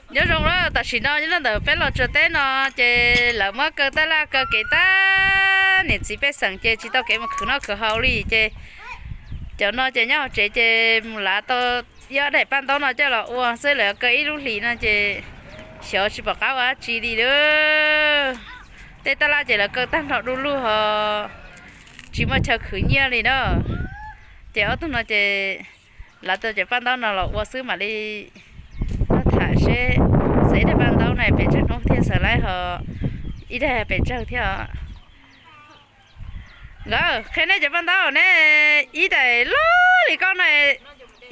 Nyob zoo lawm, tam sim no nyob ntawm peb los tsuas teb no ces lawv muab kaw tab laj kaw kev tag, niam txiv pej xeem ces tsis tau kev mus khwv noj khwv haus li ces cov no ces nyob hauv tsev ces mus lav tau ib ob daim paj ntaub no coj los ua xwb, lawv kaw ib lub hlis no ces xyov tsis pom qab ua dab tsi li lawm. Tej tab laj ces lawv kaw tag nrho du lug ho tsis muaj chaw khwv nyiaj li na. Ces ob tug no ces lav tau cov paj ntaub no los ua xwb mam li tuaj tham seb xaws ib daim paj ntaub no pes tsawg hnub thiaj xaws laib ho ib daim pes tsawg thiab os. Nkawd qhia nej cov paj ntaub ne, ib daim loj li koj no,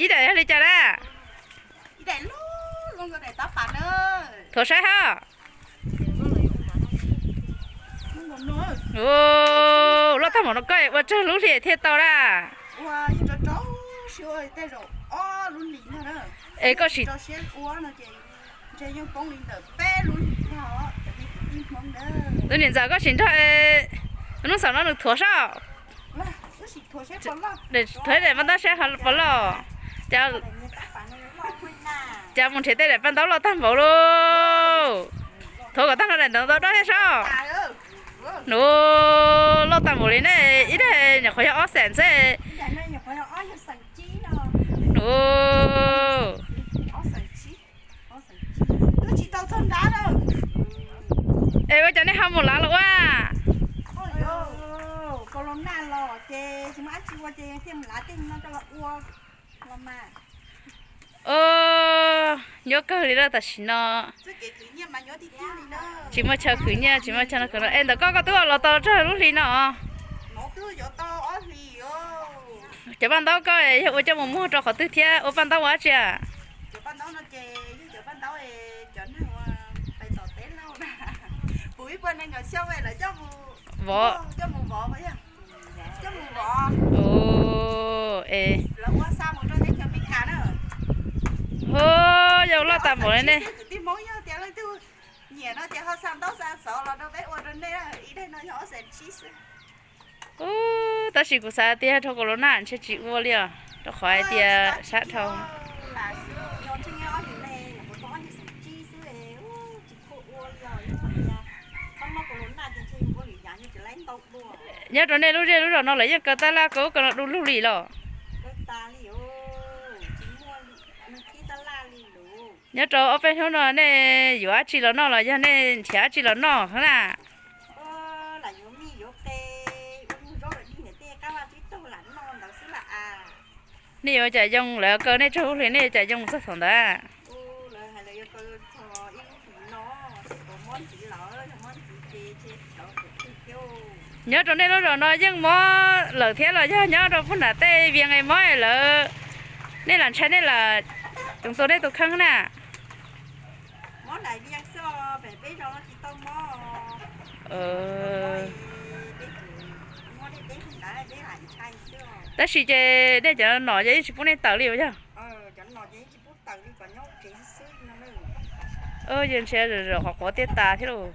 ib daim yog li cas na? Thuav saib hab. Loj tag npaum no koj ua tsawg lub hli thiaj tau na? Es koj sim, tus niam ntxawm koj sim nrog, hnub xaum no nws thuav saib. Thuav daim paj ntaub saib puas loj. Cas mus nrhiav tej daim paj ntaub loj tag npaum lauj. Thuav kom tag nrho daim ntawd tau dob thiab saib. Nws loj tag npaum li ne, ib daim nyuam qhuav yog ob xees xwb. Nws es ua cas nej ho mus lav los ua? Nyuaj kawg li lawm tam sim no. Tsis muaj chaw khwv nyiaj, tsis muaj chaw no khwv no. Es ntawm koj, koj twb ua los tau tsawg lub hli no? Cov paj ntaub koj yog ua coj mus muag rau qhov twg thiab ua paj ntaub ua dab tsi? Vov. Yog loj tag npaum li ne. Tab sis kuv xav tias dhau corona ntshe tsis ua li os, rau qhov hais tias sab dhau. Nyob rau nej lub zej lub zos no lawv yeej kaw tab laj kaw ub kaw no du lug li los? Nyob rau ob peb hnub no nej yuav dab tsi los noj los yog nej nrhiav dab tsi los noj na? Nej yuav cas yoo, lawv kaw nej tsaug lub hli nej yuav cas yoo txog thaum ntawd? Nyob rau nej lub zos no yeej mob lawm thiab los yog nyob rau pug nram tej vias nqes mob lawm, nej lam ntshai nej lam tsoom tua nej tus kheej na? Tab sis ces nej cov nom ces yeej tsis pub nej tawm li uas yog? Yog ntshe zaum qhov quav tiaj tas thiab lauj.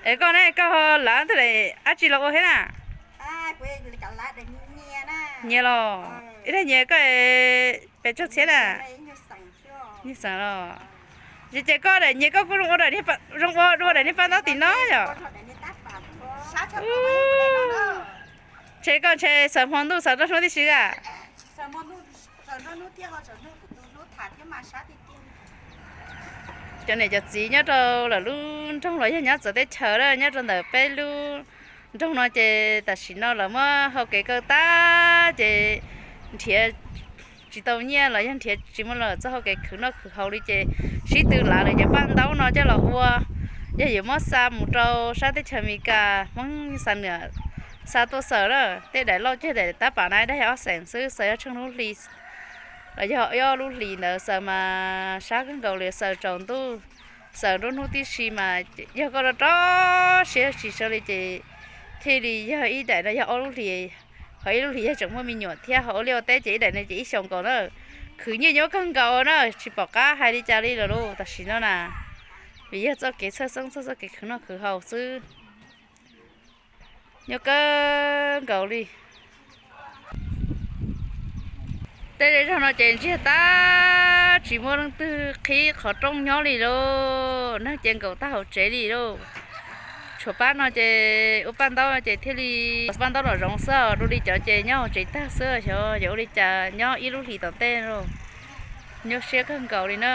Es koj ne, koj lav ntawm dab tsi los ua thiab na? Nyias los? Ib daim nyias koj pes tsawg txhiab na? Nyias xeem los? Ces koj daim nyias koj kuj zoo ua, zoo ua dua daim niag paj ntaub tim no yom? Ntshe koj ntshe xaws hmo ntuj xaws nruab hnub tib si a? Cov niam cov txiv nyob rau lawv lub nroog los yog nyob txawv teb chaws na, nyob rau ntawm peb lub nroog no ces tam sim no lawv muab hau kev kaw tag ces nrhiav tsis tau nyiaj los yog nrhiav tsis muaj los txoj hau kev khwv noj khwv haus li ces sib tw lav lawv cov paj ntaub no coj los ua. Yog yuav muab xa mus rau sab teb chaws Amelikas, Hmoob xa nws, xa tuaj xaws na. Tej daim loj cog daim tab pam na, daim ob xees xwb, xaws yog tsheej lub hli los yog ob lub hlis ntawd xaws mas sab kawg nkaus li, xaws tsaus ntuj, xaws nruab hnub tib si mas yog koj rau rau siab tsis sawv li ces thiaj li yog ib daim no yog ob lub hlis, ho ib lub hlis yog tseem muaj me nyuam thiab ho ua liaj ua teb ces ib daim no ces ib xyoos nkaus na. Khwv nyiaj nyuaj kawg nkaus na, tsis pom qab hais li cas li lawm lauj tam sim no na, vim yog txoj kev txhawj xeeb txog txoj kev khwv noj khwv haus xwb. Nyuaj kawg nkaus li. Tej zej zog no ces ntsiag tag, tsis muaj leej twg qhib qhov rooj nyob li lauj, neeg ces nkaum tag hauv tsev li lauj. Tshuav pab no ces ua paj ntaub ces thiaj li paj ntaub nraum zoov xwb, dua li cov ces nyob hauv tsev tag xwb, xyov yuav ua li cas nyob ib lub hlis tom ntej lauj. Nyuaj siab kawg nkaus li na.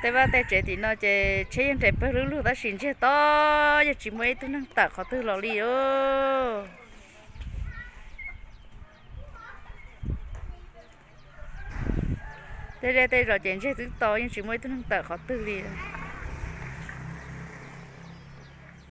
Tej vaj tej tsev tim no ces tsheb yeej nres pawg lug lug tab sis ntsiag to, yeej tsis muaj ib tug neeg tawm qhov twg los li os. Tej zej tej zos ces ntsiag twb to, yeej tsis muaj ib tug neeg tawm qhov twg li.